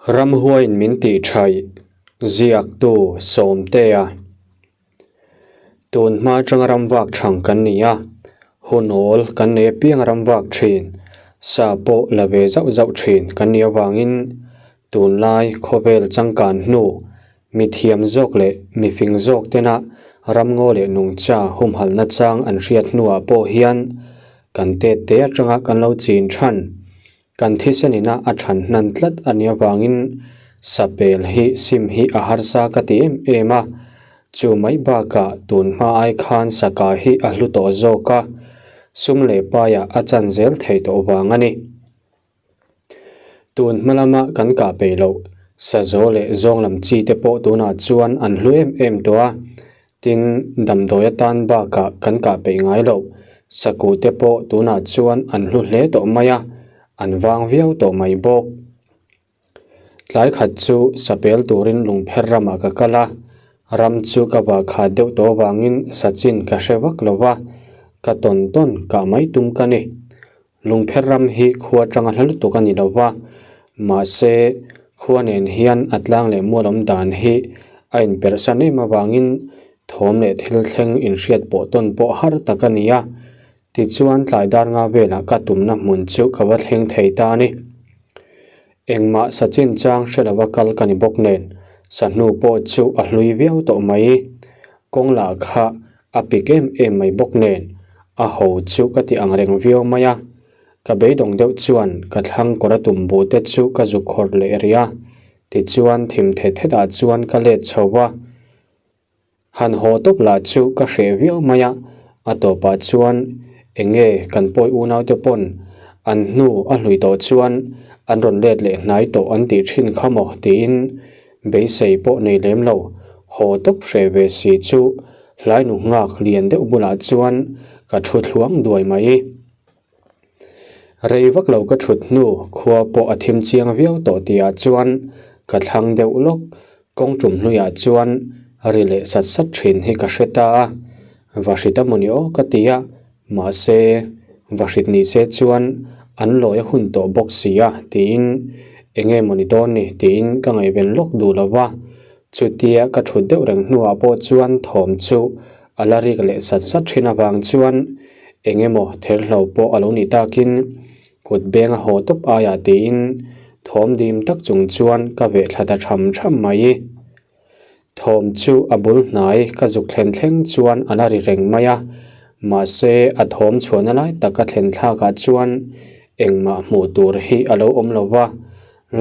Ramhuaiin min tih thaih, ziaktu Sawmtea. Tun hma atanga ramvak thang kan ni a, hun awl kan nei apiang ramvak thin, sa pawh la ve zauh zauh thin kan nih avangin tunlai khawvel changkan hnu mi thiam zawk leh mi fing zawk tena ramngaw leh nungcha humhalhna chang an hriat hnuah pawh hian kan tet te atanga kan lo chin than. Kan thisen ina a than hnan tlat a nih avangin sapel hi sim hi a harsa ka ti em em a, chu mai bakah tun hma ai khan saka hi a hlu tawh zawk a, sum leh paiah a chan zel thei tawh vang a ni. Tun hma lama kan kah peih loh sazaw leh zawng lam chi te pawh tunah chuan an hlu em em tawh a, Tin, damdawi atan bakah kan kah peih ngai loh. Sakuh te pawh tunah chuan an hlu hle tawh mai a, an vang viau tawh mai bawk. Tlai khat chu sapel turin lungpher ramah ka kal a, ram chu ka vah khat deuh tawh avangin sachin ka hre vak lo va, ka tawn tawn kah mai tum ka ni. Lungpher ram hi khua atanga hla lutuk a ni lo va, mahse khua nen hian a tlang leh mual awm dan hi a inperhsan em avangin thawm leh thil thleng inhriat pawh tawn pawh har tak a ni a. Tichuan tlai dar nga velah ka tumna hmun chu ka va thleng thei ta a ni. Engmah sa chinchang hre lova kal ka ni bawk nen sahnu pawh chu a hlui viau tawh mai. Kawng lah kha A pik em em mai bawk nen a ho chu ka ti ang reng viau mai a, ka beidawng deuh chuan ka thlang kawr a tum bu te chu ka zuk khawrh leh rih a, tichuan thim thet thet ah chuan ka let chho va, han haw tawp lah chu ka hreh viau mai a, a tawpah chuan eng nge kan pawi unau te pawn an hnu a hlui tawh chuan an rawn let leh hnai tawh an tih thin kha maw tiin Beisei pawh nei lem lo, haw tawp hreh ve si chu hlainu nghak lian deuh bulah chuan ka thu thluang duai mai. Rei vak lo ka thut hnu khua pawh a thim chiang viau tawh tihah chuan ka thlang deuh lawk, kawng tum hnuiah chuan ri leh sat sat thin hi ka hre ta a, va hrit a mawni aw ka ti a, Mahse, vahrit ni se chuan an lawi a hun tawh bawk si a tiin eng nge mawni dawn ni tiin ka ngaihven lawk duh lo va. Chutia ka thut deuh reng hnuah pawh chuan thawm chu a la rik leh sat sat thin avang chuan eng emaw therhlo pawh a lo nih takin kut beng a haw tawp aiah tiin thawm dim tak chung chuan ka veh thla ta tham tham mai. Thawm chu a bul hnai ka zuk thlen thleng chuan a la ri reng mai a, mahse a thawm chhuahna lai tak a thlen thlakah chuan engmah hmuh tur hi a lo awm lo va,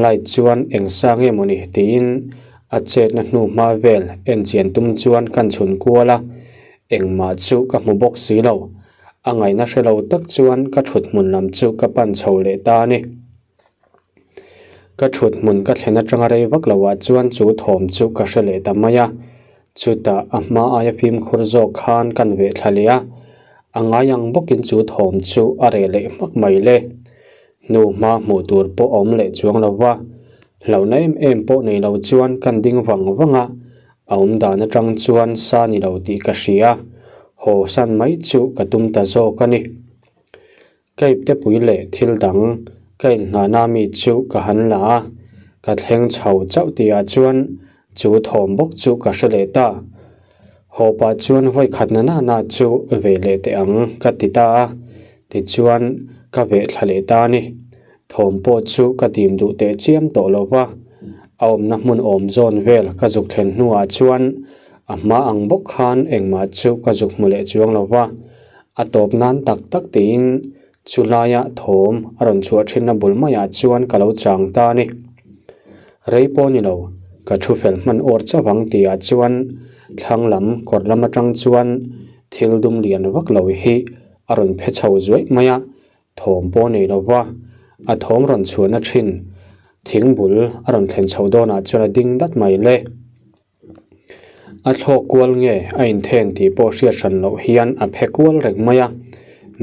light chuan eng sa nge mawni tiin a chetna hnu hma vel en chian tum chuan kan chhun kual a, engmah chu ka hmu bawk si lo, a ngaihna hre lo tak chuan ka thut hmun lam chu ka pan chho leh ta a ni. Ka thut hmun ka thlen atanga rei vak lo ah chuan chu thawm chu ka hre leh ta mai a, chutah a hma aia fimkhur zawk khan kan veh thla leh a, a ngai ang bawkin chu thawm chu a reh leh hmak mai le. Hnu hma hmuh tur pawh a awm leh chuang lo va, hlauhna em em pawh nei lo chuan kan ding vang vang a, a awm dan atang chuan sa ni lo tih ka hria, haw san mai chu ka tum ta zawk a ni. Ka iptepui leh thil dang ka inhnahna mi chu ka han la a, ka thleng chho chauh tihah chuan chu thawm bawk chu ka hre leh ta. Haw pah chuan vawi khat na nana chu veh leh teh ang ka ti ta a, tichuan ka veh thla leh ta a ni. Thawm pawh chu ka dim duh teh chiam tawh lo va, a awmna hmun awm zawn vel ka zuk thlen hnuah chuan a hma ang bawk khan engmah chu ka zuk hmu leh chuang lo va, A tawp nan tak tak tiin chu laia thawm a rawn chhuah thinna bul maiah chuan ka lo chang ta a ni. Rei pawh ni lo, ka thu fel hman awr chauh ang tihah chuan thlang lam kawr lam atang chuan thil dum lian vak lo hi a rawn phe chho zuaih mai a, thawm pawh nei lo va, a thawm rawn chhuahna thin thing bul a rawn thlen chho dawnah chuan a ding dat mai le. A thlawk kual nge a inthen tih pawh hriat hran loh hian a phe kual reng mai a,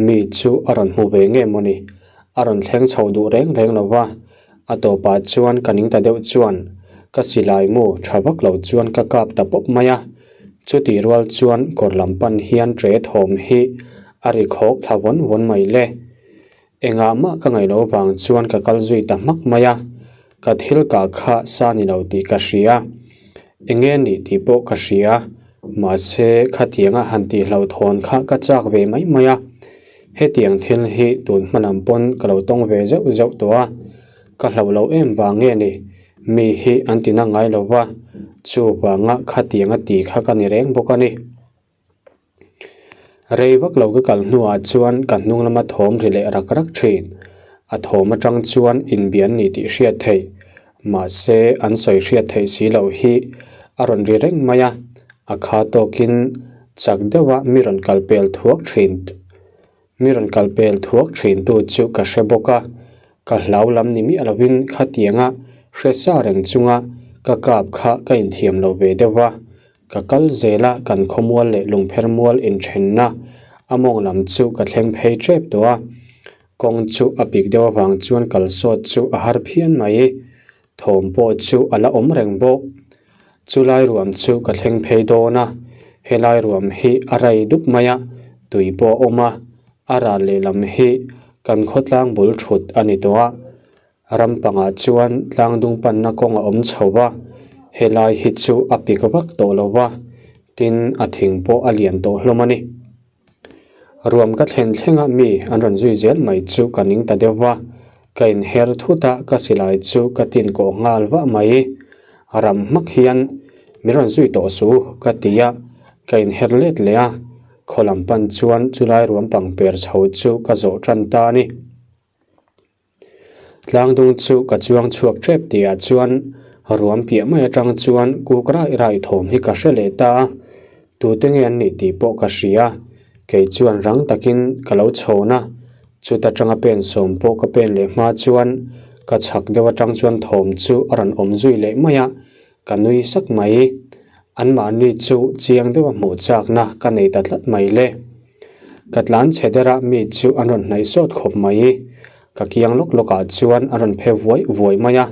mi chu a rawn hmu ve nge mawni? A rawn thleng chho duh reng reng lo va, a tawpah chuan ka ning ta deuh chuan ka silai mu tha vak lo chuan ka kap ta pawp mai a, chutih rual chuan kawr lam pan hian tre thawm hi a ri khawk thla vawn vawn mai le. Engah mah ka ngaih loh vang chuan ka kal zui ta hmak mai a. Ka thil kah kha sa ni lo tih ka hria. Eng nge nih tih pawh ka hria. Mahse, khatianga han tihhlauhthawn kha ka chak ve mai mai a. Hetiang thil hi tun hma lam pawn ka lo tawng ve zeuh zeuh tawh a. Ka hlauh loh em vang nge ni? Mi hi an ti na ngai lo va, chuvanga khatianga ti kha ka ni reng bawk a ni. Rei vak lo ka kal hnuah chuan ka hnung lama thawm ri leh rak rak thin. A thawm atang chuan inbian ni tih hriat theih. Mahse, an sawi hriat theih si loh hi a rawn ri reng mai a, a kha tawkin chak deuha mi rawn kal pel thuak thin. Mi rawn kal pel thuak thin tu chu ka hre bawk a, ka hlau lam ni miah lovin khatianga hre sa reng chunga ka kap kha ka inthiam lo ve deuh va. Ka kal zel a, kan khawmual leh lungpher mual inthenna a mawng lam chu ka thleng phei tep tawh a. Kawng chu a pik deuh avang chuan kal sawt chu a har phian mai. Thawm pawh chu a la awm reng bawk. Chulai ruam chu ka thleng phei dawn a, helai ruam hi a rai dup mai a, tui pawh a awm a, a ral lehlam hi kan khawtlang bul thut a ni tawh a. Ram pangah chuan tlang dung panna kawng a awm chho va, helai hi chu a pik vak tawh lo va, tin a thing pawh a lian tawh hlawm a ni. Ruam ka thlen thlengah mi an rawn zui zel mai chu ka ning ta deuh va, ka inher thut a, ka silai chu ka tin kawh nghal vah mai. Ram hmak hian min rawn zui tawh su ka ti a, ka inher let leh a, khaw lam pan chuan chulai ruam pangper chho chu ka zawh tan ta a ni. Tlangdung chu ka chuang chhuak tep tihah chuan ruam piah mai atang chuan kuk rai rai thawm hi ka hre leh ta a, tute nge an nih tih pawh ka hria, kei chuan rang takin ka lo chhawn a, chuta tanga pen sawm pawh ka pen leh hma chuan ka chhak deuh atang chuan thawm chu a rawn awm zui leh mai a, ka nui sak mai. Anmahni chu chiang deuha hmuh chakna ka nei ta tlat mai le. Ka tlan chhe dera mi chu an rawn hnaih sawt khawp mai. Ka kiang lawk lawkah chuan a rawn phe vuai vuai mai a,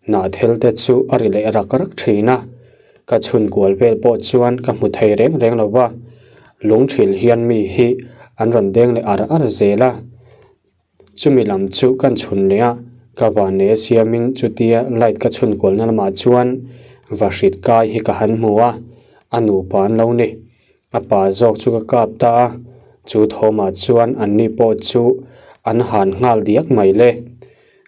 hnahthel te chu a ri leh rak rak thin a. Ka chhun kual vel pawh chuan ka hmu thei reng reng lo va, lungthil hian mi hi an rawn deng leh ar ar zel a. Chumi lam chu kan chhun leh a, ka vannei a siamin chutia light ka chhun kualna lamah chuan vahrit kai hi ka han hmu a, a nupa an lo ni. A pa zawk chu ka kap ta a, chu thawmah chuan anni pawh chu an han nghal diak mai le.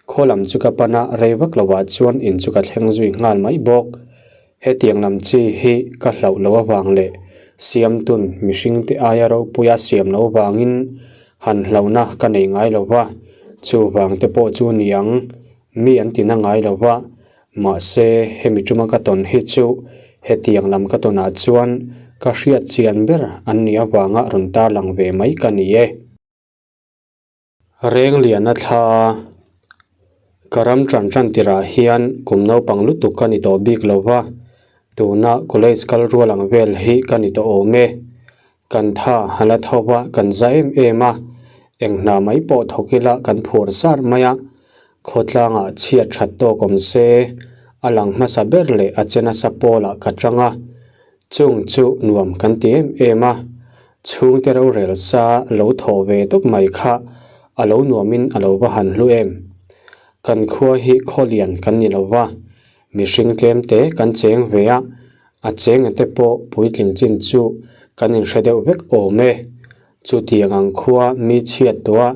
Khaw lam chu ka pan a, rei vak lovah chuan in chu ka thleng zui nghal mai bawk. Hetiang lam chi hi ka hlauh loh avang leh siamtun mihringte aia ropuia siam loh vangin han hlauhna ka nei ngai lo va, chuvang te pawh chu ni ang mi an ti na ngai lo va, mahse hemi tuma ka tawn hi chu hetiang lam ka tawnah chuan ka hriat chian ber an nih avanga rawn tarlang ve mai ka ni e. Rengliana thla ka ram tan tan tirah hian kum naupang lutuk ka ni tawh bik lo va, tuna college kal rual ang vel hi ka ni tawh awm e. Kan tha a la tho va, kan za em em a, eng hna mai pawh thawk ila kan phur zar mai a, khawtlangah chhiat that tawk awm se, a lang hmasa ber leh a che nasa pawlah ka tang a, Chung chu nuam kan ti em em a, chhungte rorel sa lo thawh ve tawp mai kha a lo nuamin a lo va han hlu em. Kan khua hi khaw lian kan ni lo va, mihring tlem te kan cheng ve a, a chenga te pawh puitling chin chu kan inhre deuh vek awm e. Chutiang ang khua mi chhiat tawha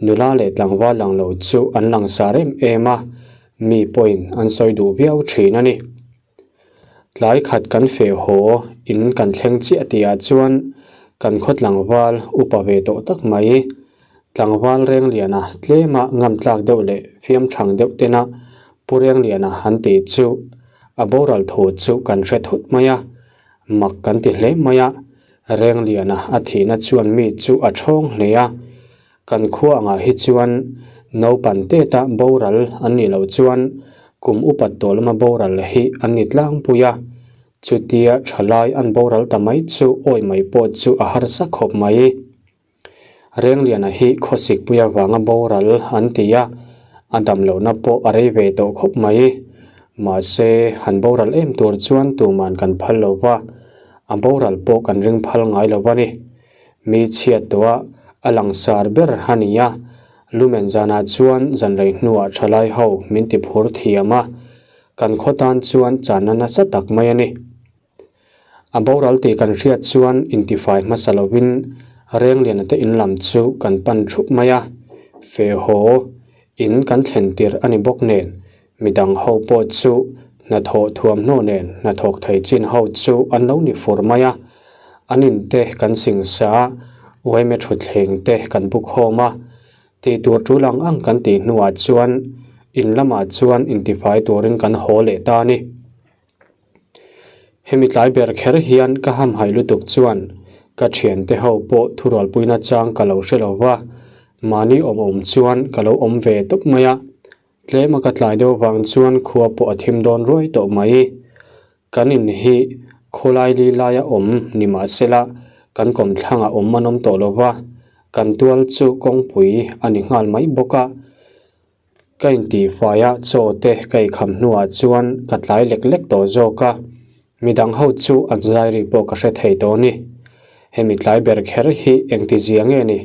nula leh tlangval lang lo chu an langsar em em a, mi pawhin an sawi duh viau thin a ni. Tlai khat kan feh haw in kan thleng chiah tihah chuan kan khaw tlangval upa ve tawh tak mai. Tlangval Rengliana tlema ngam tlak deuh leh fiam thang deuh tena Pu Rengliana han tih chu a boral thu chu kan hre thut mai a, mak kan ti hle mai a. Rengliana a thihna chuan mi chu a thawng hle a. Kan khua angah hi chuan naupan teta boral an nih loh chuan kum upat tawh lama boral hi an ni tlangpui a, chutia thalai an boral ta mai chu awi mai pawh chu a harsa khawp mai. Rengliana hi khawsikpui avanga boral an ti a, a dam lohna pawh a rei ve tawh khawp mai. Mahse, han boral em tur chuan tuman kan phal lo va, a boral pawh kan ring phal ngai lo a ni. Mi chhiat tawh a, a langsar ber a ni a. Lumen zanah chuan zanrei hnuah thalai ho min ti phur thiam a, kan khaw tan chuan channa nasa tak mai a ni. A boral tih kan hriat chuan intifai hmasa lovin Rengliana te in lam chu kan pan thup mai a, fe haw in kan thlen tirh a ni bawk nen midang ho pawh chu hnathawh thuamhnaw nen hnathawk thei chin ho chu an lo ni fur mai a, an in te kan singsa a, uaime thutthleng te kan bu khawm a, tih tur tul ang ang kan tih hnuah chuan in lamah chuan intifai turin kan haw leh ta a ni. Hemi tlai ber kher hian ka hamhaih lutuk chuan ka thiante ho pawh thurualpuina chang ka lo hre lo va, mahni awm awm chuan ka lo awm ve tawp mai a. Tlema ka tlai deuh vang chuan khua pawh a thim dawn ruai tawh mai. Kan in hi khawlai li laia awm ni mah sela kan kawmthlangah awm an awm tawh lo va, kan tual chu kawngpui a ni nghal mai bawk a. Ka intihfai a, chaw te ka eikham hnuah chuan ka tlai lek lek tawh zawk a, midang ho chu an zai ri pawh ka hre thei tawh a ni. Hemi tlai ber kher hi engti zia nge ni?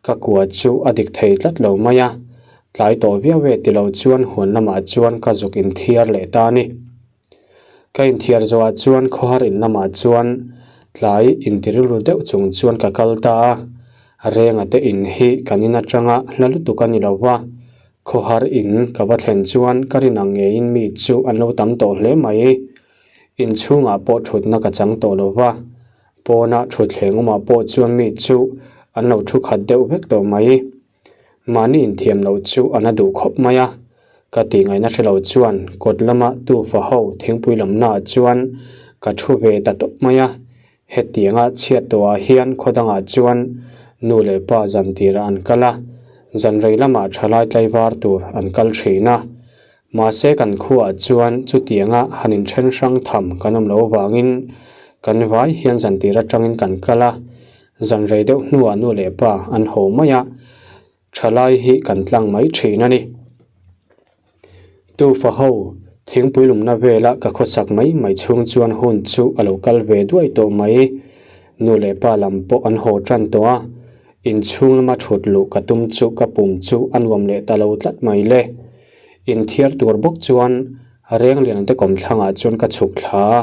Ka kua chu a dik thei tlat lo mai a, tlai tawh viau e ti lo chuan huan lamah chuan ka zuk inthiar leh ta a ni. Ka inthiar zawhah chuan khawhar in lamah chuan tlai inti rilru deuh chung chuan ka kal ta a, Renga te in hi kan in atanga hla lutuk a ni lo va, khawhar in ka va thlen chuan ka rin ang ngeiin mi chu an lo tam tawh hle mai. Inchhungah pawh thutna ka chang tawh lo va, pawna thutthleng awmah pawh chuan mi chu an lo thu khat deuh vek tawh mai. Mahni inthiam loh chu a na duh khawp mai a, ka tih ngaihna hre lo chuan kawt lama tufa ho thingpui lamnaah chuan ka thu ve ta tawp mai a, hetianga chhiat tawhah hian khaw dangah chuan nu leh pa zan tirah an kal a, zan rei lamah thalai tlaivar tur an kal thin a. Mahse kan khuaah chuan chutianga han inthen hrang tham kan awm loh avangin kan vai hian zan tir atangin kan kal a, Zan rei deuh hnuah nu leh pa an haw mai a, thalai hi kan tlang mai thin a ni. Tufa ho, thingpui lumna vela ka khawsak mai mai chhung chuan hun chu a lo kal ve duai tawh mai. Nu leh pa lam pawh an haw tan tawh a, inchhung lama thut luh ka tum chu ka pum chu a nuam leh ta lo tlat mai le. Inthiar tur bawk chuan Renglian te kawmthlangah chuan ka chhuk thla a,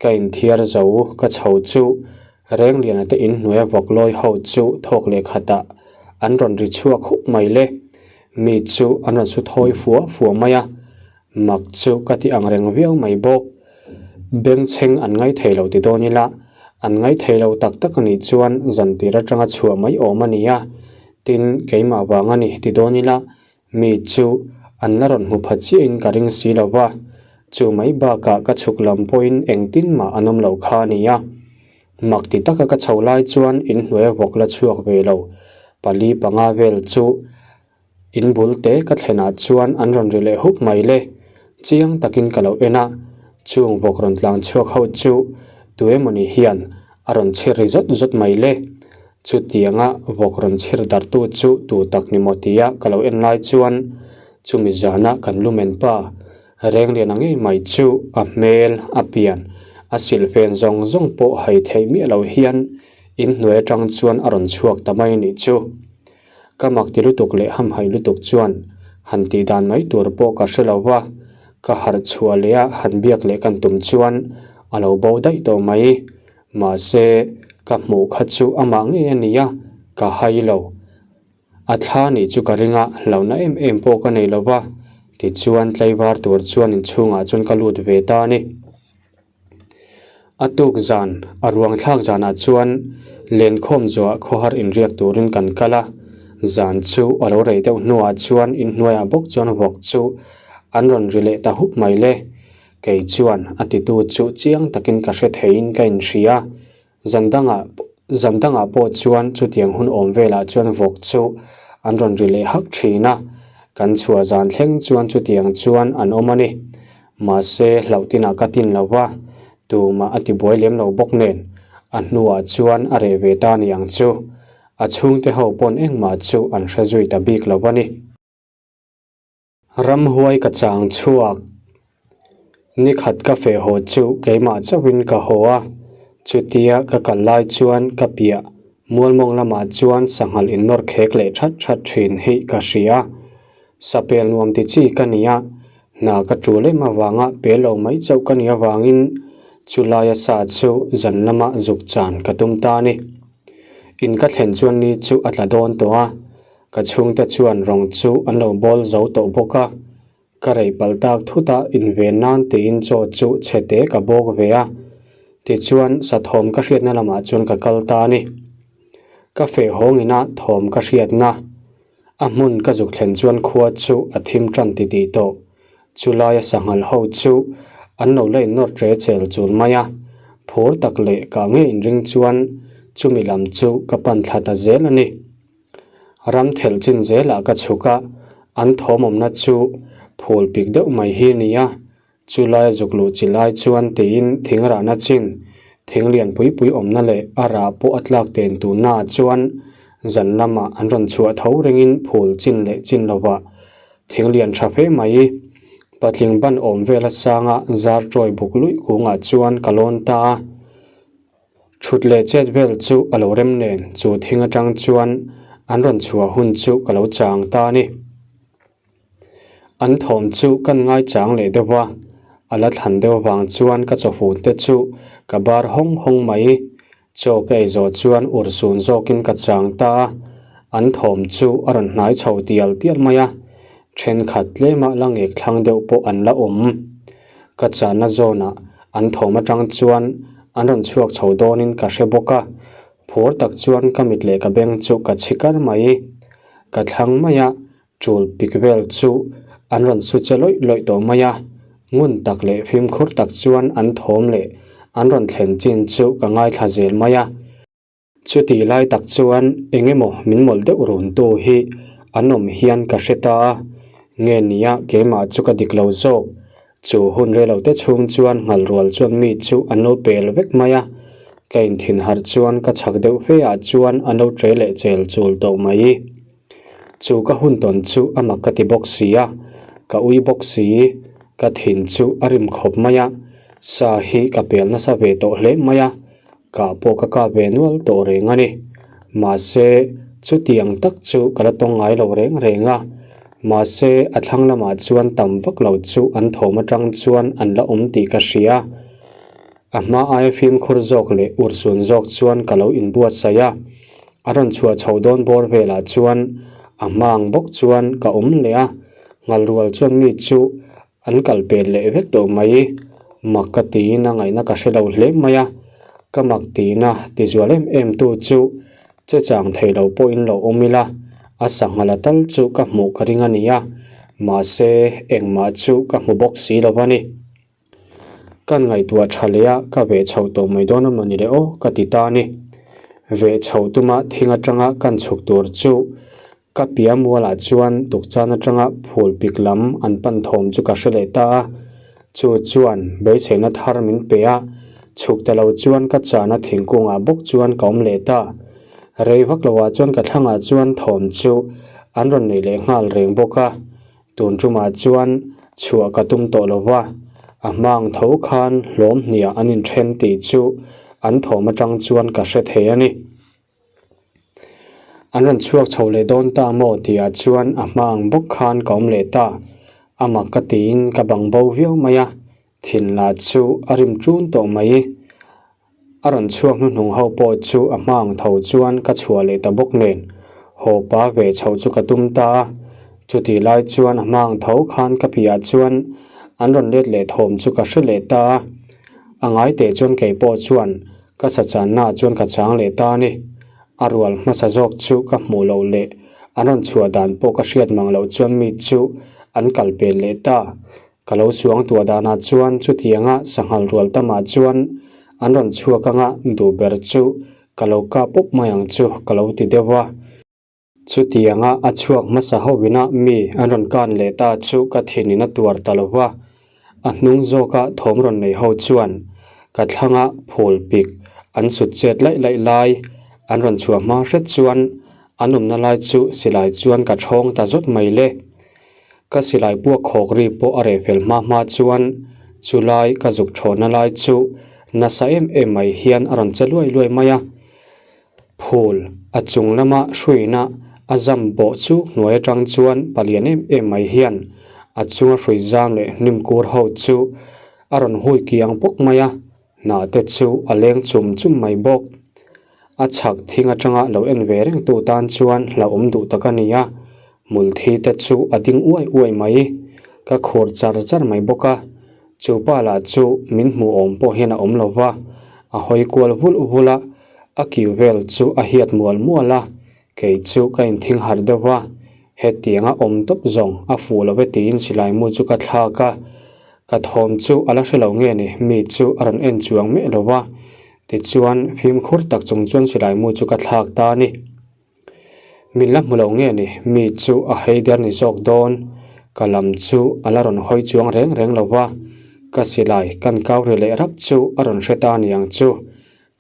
Ka inthiar zo ka chho chu Rengliana te inhnuaia vawk lawi ho chu thawk leh khatah an rawn ri chhuak hup mai le. Mi chu an rawn su thawi fua fua mai a, mak chu ka ti ang reng viau mai bawk. Bengchheng an ngaithei lo ti dawn ila, an ngaithei lo tak tak a nih chuan zan tir atanga chhuah mai awm a ni a, tin keimah vang a ni ti dawn ila Mi chu an la rawn hmu pha chiahin ka ring si lo va, chu mai bakah ka chhuk lam pawhin engtin mah an awm lo kha a ni a. Mak ti taka ka chho lai chuan inhnuai vawk la chhuak ve lo, pali panga vel chu in bul te ka thlenah chuan an rawn ri leh hup mai le. Chiang takin ka lo en a, chung vawk rawn tlang chhuak ho chu tuemawni hian a rawn chhir ri zawt zawt mai le. Chutianga vawk rawn chhir darhtu chu tu tak ni maw tia ka lo en lai chuan chumi zana kan lumen pa Rengliana ngei mai chu a hmel, a pian, a silhfen zawng zawng pawh hai theih miah lo hian inhnuai atang chuan a rawn chhuak ta mai nih chu. Ka mak ti lutuk leh hamhaih lutuk chuan han tih dan mai tur pawh ka hre lo va, ka harh chhuah leh a han biak leh kan tum chuan a lo bo daih tawh mai. Mahse, ka hmuh kha chu amah ngei a ni a, ka hai lo. A thla nih chu ka ring a, hlauhna em em pawh ka nei lo va, tichuan tlaivar tur chuan inchhungah chuan ka lut ve ta a ni. A tuk zan, a ruang thlak zanah chuan lenkhawm zuah khawhar inriak turin kan kal a, zan chu a lo rei deuh hnuah chuan inhnuaiah bawk chuan vawk chu an rawn ri leh ta hup mai le. Kei chuan a titu chu chiang takin ka hre theiin ka inhria. Zan dangah zan dangah pawh chuan chutiang hun awm velah chuan vawk chu an rawn ri leh hak thin a, kan chhuah zan thleng chuan chutiang chuan an awm a ni. Mahse hlauh tinah ka tin lo va, tumah a tibuai lem lo bawk nen a hnuah chuan a reh ve ta ni ang chu. A chhungte ho pawn engmah chu an hre zui ta bik lo a ni. Ramhuai ka chang chhuak. Nikhat ka feh haw chu keimah chauhin ka haw a, chutia ka kal lai chuan ka piah. Mualmawng lamah chuan sanghal innawr khek leh that that thin hi ka hria. Sapel nuam ti chi ka ni a, hna ka tul em avanga pe lo mai chauh ka nih avangin chulaia sa chu zan lama zuk chan ka tum ta a ni. In ka thlen chuan ni chu a tla dawn tawh a, ka chhungte chuan rawng chu an lo bawl zo tawh bawk a. Ka rei palh tak thut a, inven nan tiin chaw chu chhe te ka bawk ve a, tichuan sathawm ka hriatna lamah chuan ka kal ta a ni. Ka feh hawngin a thawm ka hriatna a hmun ka zuk thlen chuan khua chu a thim tan ti tih tawh. Chulaia sanghal ho chu an lo la innawr tre chel chul mai a, phur tak leh kah ngei inring chuan chumi lam chu ka pan thla ta zel a ni. Ram thelh chin zelah ka chhuk a, an thawm awmna chu phul pik deuh mai hi a ni a, chulai zuk luh chi lai chuan tiin thing rahna chin, thing lian pui pui awmna leh a rah pawh a tlak ten tunnaah chuan zan lamah an rawn chhuah tho ringin phul chin leh chin lovah thing lian tha fe mai. Patling ban awm vel asanga zar tawi buk luih kungah chuan ka lawn ta a. Thut leh chet vel chu a lo rem nen chu thing atang chuan an rawn chhuah hun chu ka lo chang ta a ni. An thawm chu kan ngai chang leh deuh va, a la thlan deuh avang chuan ka chawhun te chu ka bar hawng hawng mai. Chaw ka ei zawh chuan urhsun zawkin ka chang ta a, an thawm chu a rawn hnai chho tial tial mai a, thenkhat tlema la ngek thlang deuh pawh an la awm. Ka chahna zawnah an thawm atang chuan an rawn chhuak chho dawnin ka hre bawk a, phur tak chuan ka mit leh ka beng chu ka chhi kar mai. Ka thlang mai a, tul pik vel chu an rawn su che lawih lawih tawh mai a, ngun tak leh fimkhur tak chuan an thawm leh an rawn thlen chin chu ka ngaithla zel mai a. Chuti lai tak chuan eng emaw min mawlh deuh run tu hi an awm hian ka hre ta a, nge nia keimah chu ka dik lo zawk. Chu hun rei lo te chhung chuan nghal rual chuan mi chu an lo pel vek mai a, ka inthin harh chuan ka chhak deuh fe ah chuan an lo tre leh chel chul tawh mai. Chu ka hun tawn chu a mak ka ti bawk si a, ka ui bawk si, ka thin chu a rim khawp mai a, sa hi ka pel nasa ve tawh hle mai a. Kah pawh ka kah ve nual tawh reng a ni. Mahse, chutiang tak chu ka la tawng ngai lo reng reng a. Mahse, a thlang lamah chuan tam vak lo chu an thawm atang chuan an la awm tih ka hria. A hma aia fimkhur zawk leh urhsun zawk chuan ka lo inbuatsaih a. A rawn chhuah chhoh dawn bawr velah chuan a hma ang bawk chuan ka awm leh a. Nghalrual chuan mi chu An kal pet leh vek tawh mai. Mak ka tiin a ngaihna ka hre lo hle mai a, ka mak tihna tizual em em tu chu che chang thei lo pawhin lo awm ila, a sanghala tal chu ka hmuh ka ring a ni a, mahse engmah chu ka hmu bawk si lo a ni. Kan ngaihtuah tha leh a, ka veh chhoh tawh mai dawn a mawni le aw ka ti ta a ni. Veh chhoh tuma thing atanga kan chhuk tur chu Ka pia mualah chuan tukchan atanga phul pik lam an pan thawm chu ka hre leh ta a, chu chuan beiseina thar min pe a, chhuk ta lo chuan ka chahna thingkungah bawk chuan ka awm leh ta. Rei vak loah chuan ka thlangah chuan thawm chu an rawn nei leh nghal reng bawk a, tun tumah chuan chhuah ka tum tawh lo va, a hmang tho khan hlawm hniah an inthen tih chu an thawm atang chuan ka hre thei a ni. An rawn chhuak chho leh dawn ta maw tihah chuan a hma ang bawk khan ka awm leh ta. A mak ka tiin ka bang bo viau mai a, thin lah chu a rim ṭun tawh mai. A rawn chhuak hnuhnung ho pawh chu a hma ang tho chuan ka chhuah leh ta bawk nen, haw pa ve chhoh chu ka tum ta a. Chutih lai chuan a hma ang tho khan ka piah chuan an rawn let leh thawm chu ka hre leh ta a. A ngai teh chuan kei pawh chuan Ka sachanna chuan ka chang leh ta a ni. A rual hmasa zawk chu ka hmuh loh leh an rawn chhuah dan pawh ka hriat mang loh chuan mi chu an kal pel leh ta. Ka lo suang tuah danah chuan chutianga sanghal rual tamah chuan an rawn chhuak anga duh ber chu ka lo kap pawp mai ang chu ka lo ti deuh a. Chutianga a chhuak hmasa hovina mi an rawn kan leh ta chu ka thinin a tuar ta lo va, a hnung zawka thawm rawn nei ho chuan ka thlanga phul pik an sut chet laih laih lai an rawn chhuah hma hret chuan an awmna lai chu silai chuan ka thawng ta zawt mai le. Ka silai puak khawk ri pawh a reh fel hma hma chuan chulai ka zuk thawhna lai chu nasa em em mai hian a rawn che luai luai mai a. Phul a chung lama hruina a zam bawh chu hnuai atang chuan palian em em mai hian a chunga hrui zam leh hnim kur ho chu a rawn hui kiang bawk mai a, hnah te chu a leng chum chum mai bawk. A chhak thing atanga lo en ve reng tu tan chuan hlauhawm duh tak a ni a, hmulthi te chu a ding uai uai mai. Ka khur char char mai bawk a, chu pa lah chu min hmuh awm pawh hian a awm lo va, a hawi kual vulh vulh a, a kiu vel chu a hiat mual mual a, kei chu ka inthing harh deuh va, hetianga awm tawp zawng a fuh lo e tiin silai mu chu ka thlak a, ka thawm chu a la hre lo nge ni, mi chu a rawn en chuang meh lo va, tichuan fimkhur tak chung chuan silai mu chu ka thlak ta a ni. Min la hmu lo nge ni, mi chu a hei der ni zawk dawn, ka lam chu a la rawn hawi chuang reng reng lo va, ka silai kan kau ri leh rap chu a rawn hre ta niang chu.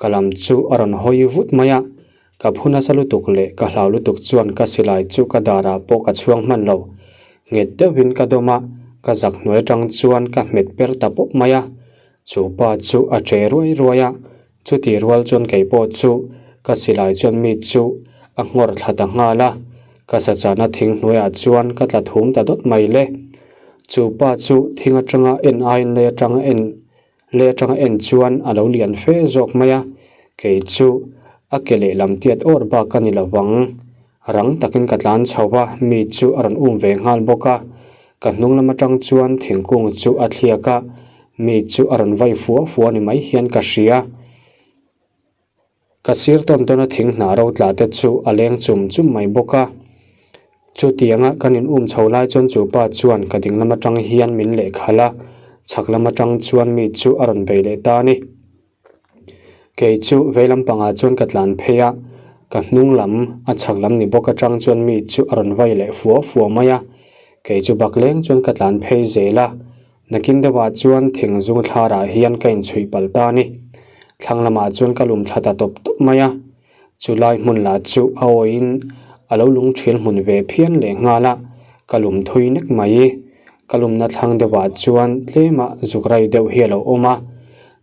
Ka lam chu a rawn hawi vut mai a, ka phu nasa lutuk leh ka hlau lutuk chuan ka silai chu ka darah pawh ka chhuang hman lo. Nghet deuhin ka dawm a, ka zak hnuai atang chuan ka hmet per ta pawp mai a. Chu pa chu a che ruai ruai a, chuti rual chuan kei pawh chu ka silai chuan mi chu a nghawr thla ta nghal a, ka sachahna thing hnuaiah chuan ka tla thum ta dawt mai le. Chu pa chu thing atanga en aiin lei atanga en Lei atanga en chuan a lo lian fe zawk mai a, kei chu a ke lehlam tiat awr bak a ni lo vang. Rang takin ka tlan chho va, mi chu a rawn um ve nghal bawk a. Ka hnung lam atang chuan thingkung chu a thliak a, mi chu a rawn vai fua fua ni mai hian ka hria. Ka sir tawn tawn a thing hna ro tla te chu a leng chum chum mai bawk a. Chutianga kan in um chho lai chuan chu pa chuan ka ding lam atang hian min leh khalh a, chhak lam atang chuan mi chu a rawn bei leh ta a ni. Kei chu vei lampangah chuan ka tlan phei a, ka hnung lam a chhak lam ni bawk atang chuan mi chu a rawn vai leh fua fua mai a. Kei chu bak leng chuan ka tlan phei zel a. Nakin deuhah chuan thing zung thlarah hian ka inchhuih palh ta a ni. Thlang lamah chuan ka lum thla ta tawp tawp mai a. Chu lai hmun lah chu a awiin a lo lung thil hmun ve phian leh nghal a, ka lum thui nek mai. Ka lumna thlang deuhah chuan tlemah zuk rai deuh hi a lo awm a,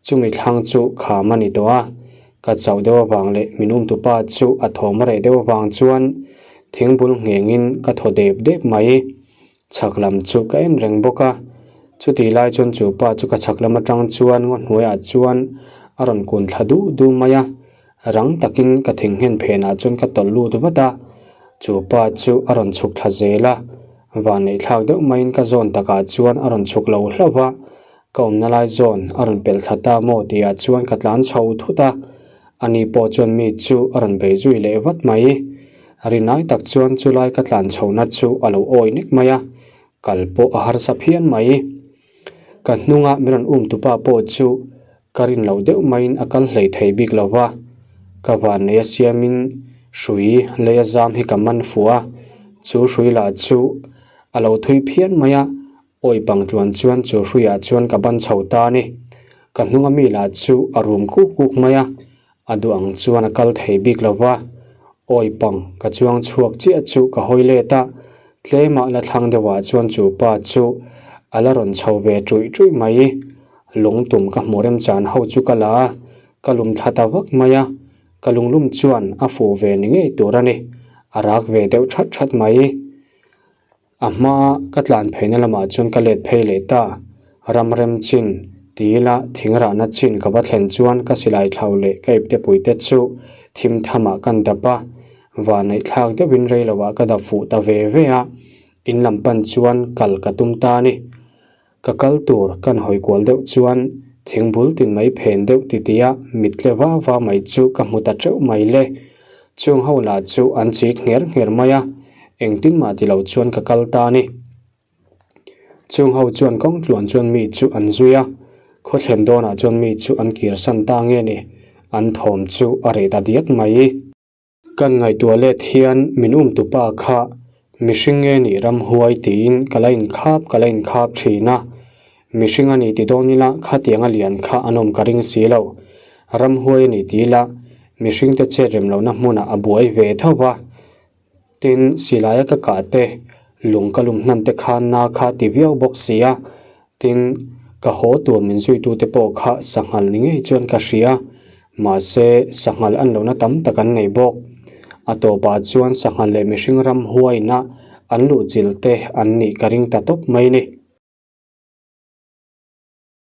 chumi thlang chu kham a ni tawh a. Ka chauh deuh avang leh min umtupa chu a thawm a reh deuh avang chuan thingbul nghengin ka thaw dep dep mai. Chhak lam chu ka en reng bawk a, chutih lai chuan chu pa chu ka chhak lam atang chuan ngaw hnuaiah chuan a rawn kun thla duh duh mai a, rang takin ka thingnghen phenah chuan ka tawlh lut vat a, chu pa chu a rawn chhuk thla zel a, vanneih thlak deuh maiin ka zawn takah chuan a rawn chhuk lo hlauh va, ka awmna lai zawn a rawn pelh thla ta maw tihah chuan ka tlan chho thut a. Ani pawh chuan mi chu a rawn bei zui leh vat mai. Rinai tak chuan chulai ka tlan chhohna chu a lo awi nek mai a, kal pawh a harsa phian mai. Ka hnunga min rawn um tupa pawh chu ka rin loh deuh maiin a kal hlei thei bik lo va, ka vannei a siamin hrui lei a zam hi ka man fuh a, chu hrui lah chu a lo thui phian mai a, Awi pang tluan chuan chu hruiah chuan ka ban chho ta a ni. Ka hnunga mi lah chu a rum kuk kuk mai a, a duh ang chuan a kal thei bik lo va. Awi pang ka chuang chhuak chiah chu ka hawi let a, tlemah la thlang deuhah chuan chu pa chu a la rawn chho ve ṭuih ṭuih mai. Lungtum ka hmuh remchan ho chu ka la a, ka lum thla ta vak mai a, ka lunglum chuan a fuh ve ni ngei tur a ni, a rak ve deuh ṭhat ṭhat mai. A hma ka tlan pheina lamah chuan ka let phei leh ta. Ram rem chin ti ila thing rahna chin ka va thlen chuan ka silai thlau leh ka ipte puite chu thim thamah kan dap a. Vanneih thlak deuhin rei loah ka dap fuh ta ve ve a, in lam pan chuan kal ka tum ta a ni. Ka kal tur kan hawi kual deuh chuan thing bul tin mai phen deuh titi a mit tle va va mai chu ka hmu ta teuh mai le. Chung ho lah chu an chik ngher ngher mai a, engtin mah ti lo chuan ka kal ta a ni. Chung ho chuan kawng tluan chuan mi chu an zui a, khaw thlen dawnah chuan mi chu an kir san ta nge ni, an thawm chu a reh ta diak mai. Kan ngaihtuah let hian min um tupa kha mihring nge nih ramhuai tiin ka la inkhap ka la inkhap thin a, mihring a ni ti dawn ila khatiang a lian kha an awm ka ring si lo. Ramhuai a ni ti ila mihring te chet rem lohna hmunah a buai ve tho va, tin silaia ka kah te lung ka lum hnan te khan na kha ti viau bawk si a, Tin, ka haw tur min zuitute pawh kha sanghal ni ngei chuan ka hria. Mahse, sanghal an lohna tam tak an nei bawk. A tawpah chuan sanghal leh mihring ram huaina an luhchilh te an nih ka ring ta tawp mai ni.